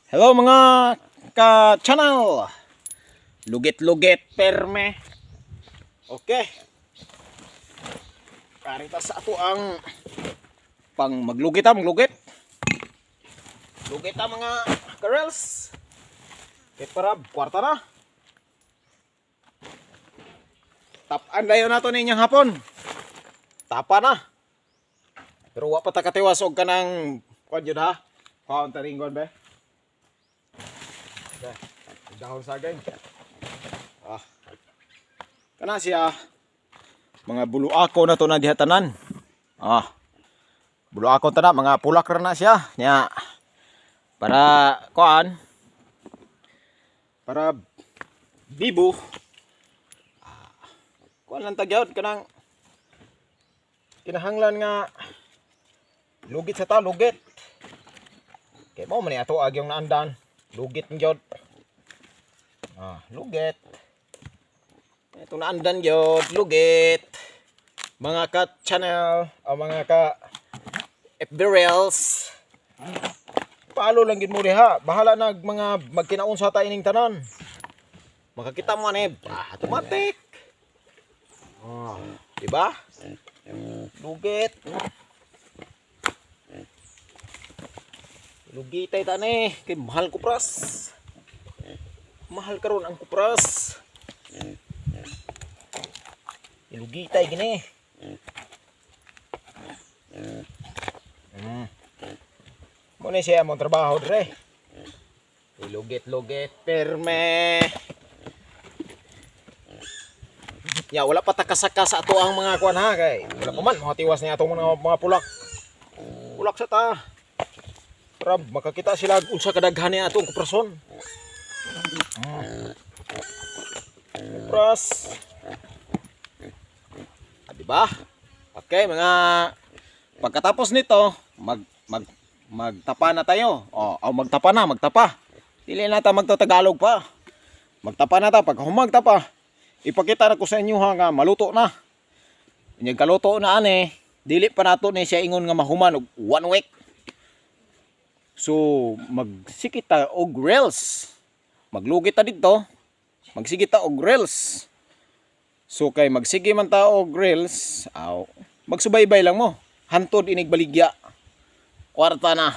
Hello, mga ka-channel. Lugit-lugit perme. Okay. Karita sa ato ang pang maglugit ta, maglugit. Lugit ta, mga girls. Okay, para kwarta na. Tapan dayon nato ninyang hapon. Tapa na. Pero wa pa ta katiwas og kanang kuan jud ha. Kuan ta ringon be. Okay. Dahon saging. Ah. Kana siya mga buluako na to na diha tanan. Ah. Buluako ta na, mga pulak ra na siya. Nya. Para kuan, para bibo. Ah, kuan lang tagyod kanang kinahanglan nga lugit sa ta, lugit. Kay mo man ni ato ag yung naandan. Lugit gyud. Ah, lugit. Ito naandan gyud, lugit. Mga ka channel o mga ka FB Reels. Paalo lang gid mo diha. Bahala na mga magkinaunsa ta ining tanan. Makakita mo ani, ah, automatic. Ah, di ba? Lugit. Lugitay tani kay mahal kupras. Mahal karon ang kupras. Ilugitay gini. Mo ni siya mong trabaho dre. Ilugit-lugit perme. Ya, wala pa takasaka sa ato ang mga kuan ha, kay wala pa man mga tiwas niya atong mga pulak. Pulak sa ta. Para makakita sila unsa kadaghan niya atong kuprason. Kupras. Ah, di ba? Okay, mga pagkatapos nito, mag mag magtapa na tayo. O, o magtapa na, magtapa. Dili na ta magtatagalog pa. Magtapa na ta pag humagtapa. Ipakita na ko sa inyo ha nga maluto na. Inyag kaluto na ani, dili pa nato ni siya ingon nga mahuman og one week. So, magsikita ta og rails. Maglugi ta dito. Magsige ta og rails. So kay magsige man ta og rails, aw, magsubaybay lang mo. Hantod inig baligya. Kwarta na.